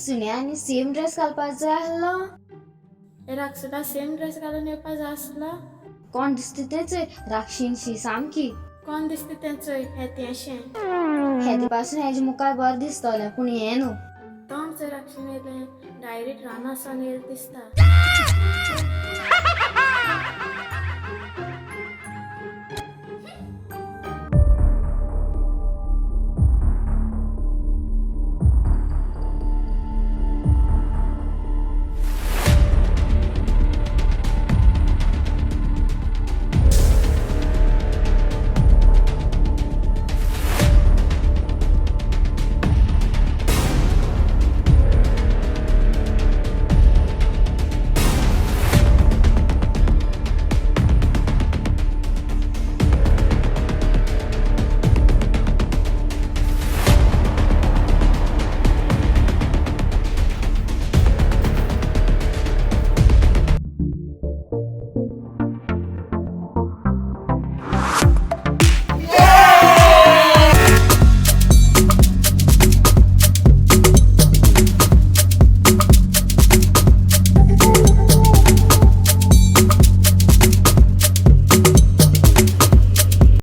सुण्यानी same dress घालपाक जाय आसलो. हे राक्षसा सेम ड्रेस घालून येवपा जाय आसलो. कोण दिसता तें चोय, राक्षीणशी सामकी. कोण दिसता तें चोय, हेत्याशें. हेते पासून हेजे मुखार बरें दिसतलें, पूण हें न्हू. तोंड चोय राक्षीण येयलें, डायरेक्ट रानां सावन येयलें दिसता.